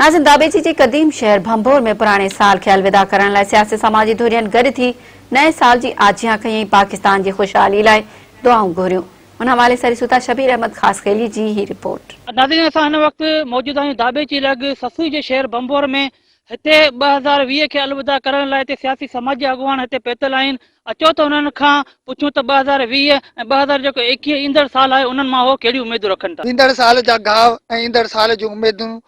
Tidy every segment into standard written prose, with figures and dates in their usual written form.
ناظرين داٻيجي جي قديم شهر ڀنڀور ۾ پراڻي سال کي الوداع ڪرڻ لاء سياسي سماجي ڌرين گڏ ٿي نئين سال جي آجيان ڪئي ۽ پاڪستان جي خوشحالي لاء دعائون گهريون. ان حوالي سان ڏسون ٿا شبير احمد خاصخيلي جي هي رپورٽ. ناظرين اسان هن وقت موجود آهيون داٻيجي لڳ سسئي جي شهر ڀنڀور ۾ هتي 2020 کي الوداع ڪرڻ لاء هتي سياسي سماجي اڳواڻ هتي پهتل آهن اچو ته انهن کان پڇون ته 2020 ۽ 2021 ايندڙ سال آهي انهن مان هو ڪهڙيون اميدون رکن ٿا. ايندڙ سال جا گهاء ۽ ايندڙ سال جون اميدون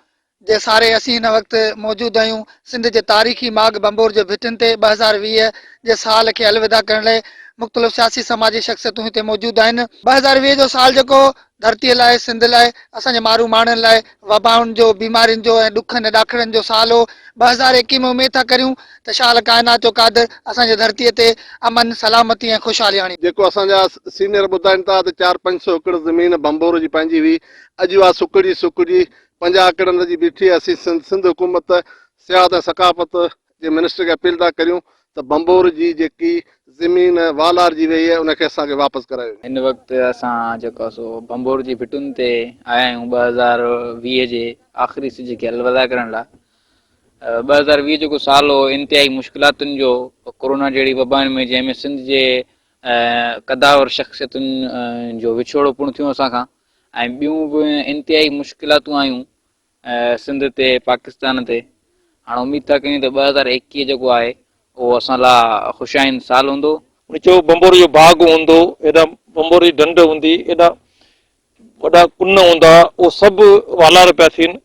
جي ساري اسين هن وقت موجود آهيون سنڌ جي تاريخي ماڳ ڀنڀور جي ڀٽن تي 2020 جي سال کي الوداع ڪرڻ لاء مختلف سياسي سماجي شخصيتون هتي موجود آهن. 2020 جو سال جيڪو ڌرتيء لاء، سنڌ لاء، اسان جي مارو ماڻهن لاء وبائن جو، بيمارين جو ۽ ڏکن ۽ ڏاکڙن جو سال هو. 2021 ۾ اميد ٿا ڪريون ته شال ڪائنات جو قادر اسان جي ڌرتيء تي امن، سلامتي ۽ خوشحالي آڻيندو. جيڪو اسان جا سينئر ٻڌائين ٿا ته چار پنج سو ايڪڙ زمين ڀنڀور جي پنهنجي هئي، اڄ اها سڪڙجي سڪڙجي 50 ايڪڙن رهجي بيٺي آهي. اسين سنڌ حڪومت سياحت ۽ ثقافت جي منسٽر کي اپيل ٿا ڪريون ته ڀنڀور جي جيڪي زمين والارجي وئي آهي ان کي اسان کي واپس ڪرايو وڃي. هن وقت اسان جيڪو آهي سو ڀنڀور جي ڀٽن تي آيا آهيون 2020 جي آخري سج کي الوداع ڪرڻ لاء. 2020 جيڪو سال هو انتهائي مشڪلاتن جو ڪورونا جهڙي وبائن ۾ جنهن ۾ سنڌ جي قداور شخصيتن جو وڇوڙو پڻ ٿيو اسان کان ۽ ٻيون به انتهائي مشڪلاتون آيون سنڌ تي پاڪستان تي هاڻ اميد ٿا ڪيون ته 2021 جيڪو آهي اهو اسان لا خوش آئند سال هوندو. هن چيو ڀنڀور جو باغ هوندو، ايڏا ڀنڀور جي ڍنڍ هوندي، ايڏا وڏا ڪن هوندا، اهو سڀ والار پيا ٿين.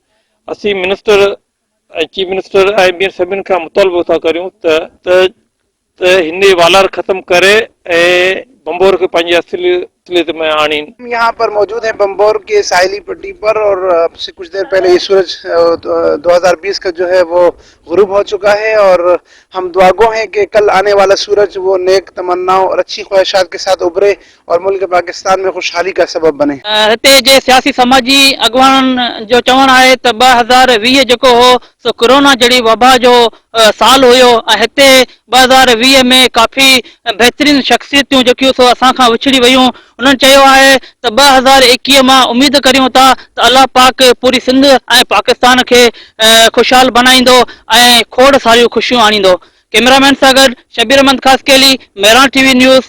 اسين منسٽر ۽ چيف منسٽر ۽ ٻين سڀني کان مطالبو ٿا ڪريون ته ته هن جي والار ختم ڪري ۽ بمبور کي پنهنجي اصل اصليت ۾ آڻين. هم يهان پر موجود هين بمبور ڪي ساحلي پٽي پر اور اب سي ڪجھ دير پهلي يي سورج 2020 ڪا جو هي وو غروب هو چڪا هي اور هم دعاگو هين ڪي ڪل آني والا سورج وو نيڪ تمنائون اور اڇي خواهشات ڪي ساٿ ابري اور ملڪ پاڪستان ۾ خوشحالي ڪا سبب بني. هتي جي سياسي سماجي اڳواڻن جو چوڻ آهي ته 2020 جيڪو هو سو ڪورونا جهڙي وبا جو سال هيو ۽ هتي 2020 ۾ ڪافي بهترين شخصيتون جيڪيون سو اسان کان وڇڙي ويون انهن چيو آهي ته 2021 مان اميد ڪريون ٿا ته الله پاڪ پوري سنڌ ۽ پاڪستان کي خوشحال بنائيندو ۽ کوڙ ساريون خوشيون آڻيندو ڪئميرا مين سان گڏ Shabbir Ahmed Khaskheli Mehran T V news.